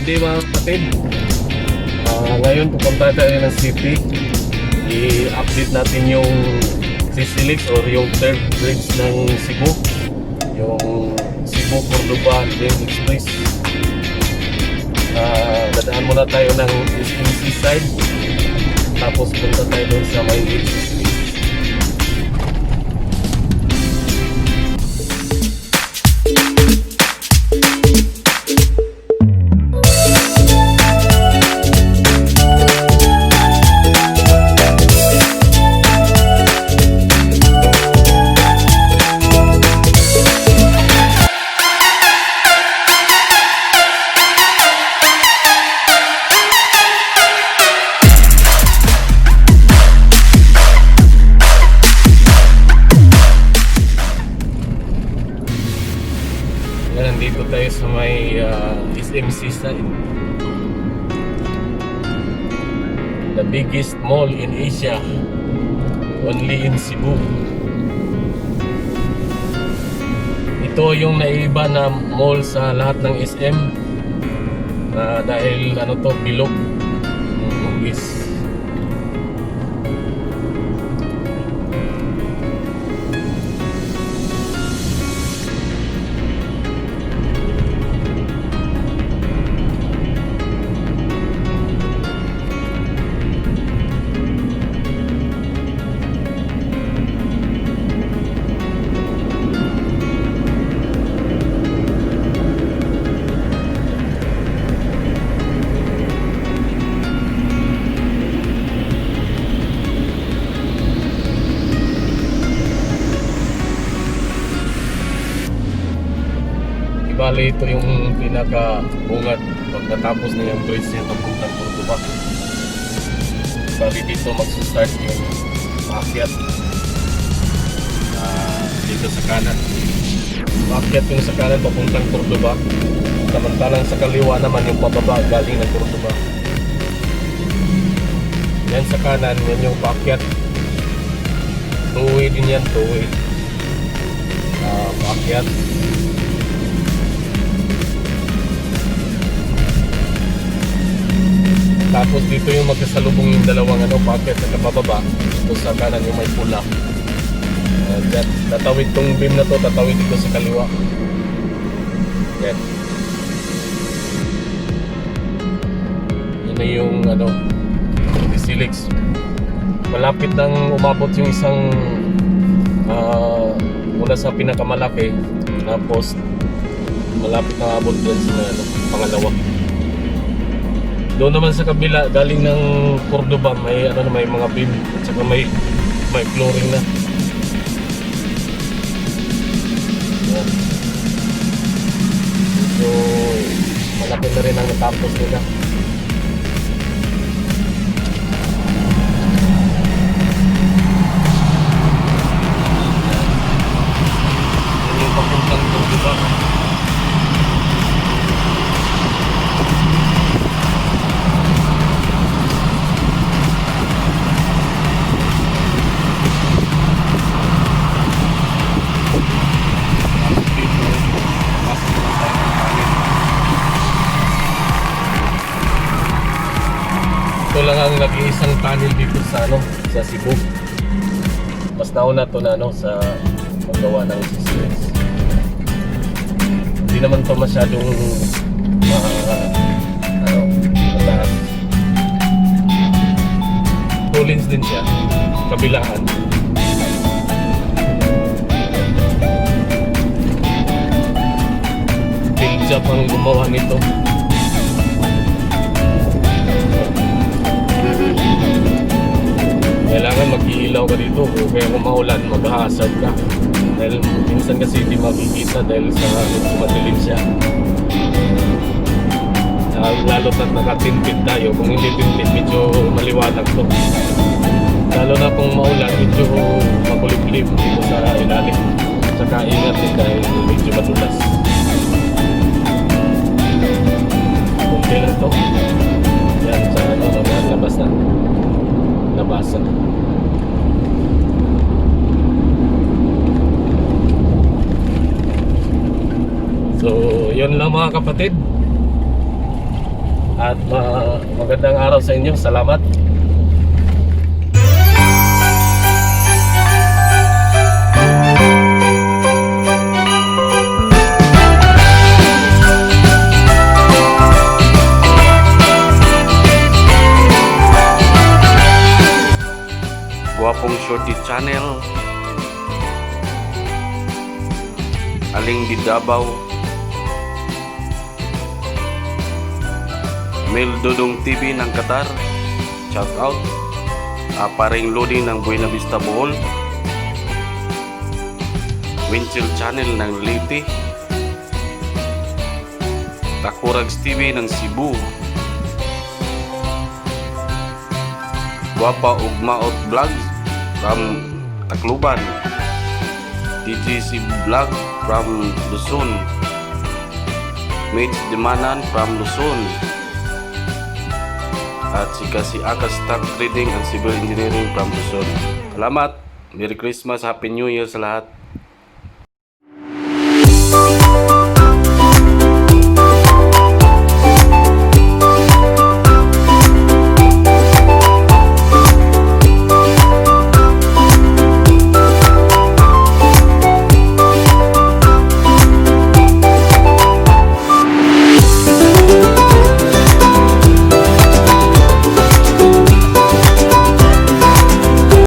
Good day, mga kapatid. Ngayon pupunta tayo ng city. I-update natin yung CCLEX or yung third bridge ng Cebu. Yung Cebu Cordoba Link Express. Dadaan muna tayo ng SMC side. Tapos punta tayo doon sa may CCLEX. Yan, nandito tayo sa may SMC side. The biggest mall in Asia. Only in Cebu. Ito yung naiiba na mall sa lahat ng SM. Dahil ano to, bilog. Yung is Bale, ito yung pinaka-bungad pag natapos na yung bridge niya papuntang Cordoba. Bale, dito magsa-start yung paakyat. Dito sa kanan. Paakyat yung sa kanan papuntang Cordoba. Samantalang sa kaliwa naman yung pababa galing ng Cordoba. Yan sa kanan, yan yung paakyat. Two-way din yan, two-way. Paakyat. Tapos dito yung magkasalubong yung dalawang ano, pocket at pababa. Dito sa kanan yung may pula. Dyan. Tatawid tong beam na to, tatawid dito sa kaliwa. Yan. Yan na yung ano, Silix. Malapit nang umabot yung isang mula sa pinakamalaki na post. Malapit na abot yan sa may, ano, pangalawa. Doon naman sa kabila, galing ng Cordoba, may ano na, may mga beam at saka may flooring na. Yan. So, malaki na rin ang natapos nila. Yan. Yan yung papuntang Cordoba. Tapos dito, pasok naman tayo ng tunnel. Ito lang ang nag-iisang tunnel dito sa ano, sa Cebu. Mas nauna to na ano sa paggawa ng CCS. Hindi naman to masyadong ano, mataas. Two lanes din siya, kabilaan. PhilJap ang gumawa nito. Kailangan mag-iilaw ka dito. Kung kaya kung maulan, mag-hazard ka. Dahil minsan kasi hindi makikita dahil sa medyo madilim siya. Lalo na't naka-tinted tayo. Kung hindi tinted, medyo maliwanag to. Lalo na kung maulan, medyo makulimlim dito sa ilalim. Tsaka ingat din dahil medyo madulas. Kunti lang to. Yan, sa ano, mamaya, labas na. Labasan. So, yun lang, mga kapatid. At magandang araw sa inyo. Salamat. Guwapong Shorty Channel, Aling Di Davao, Mel Dudong TV ng Qatar, shout out, Paring Lodi ng Buena Vista, Bohol, Winchell Channel ng Leyte, Takurags TV ng Cebu, Guwapa ug Maot Vlog from Tacloban, DJC Vlog from Luzon, Mitch Dimanan from Luzon, at si Kasi Aka Stock Trading and Civil Engineering from Luzon. Salamat! Merry Christmas, Happy New Year sa lahat.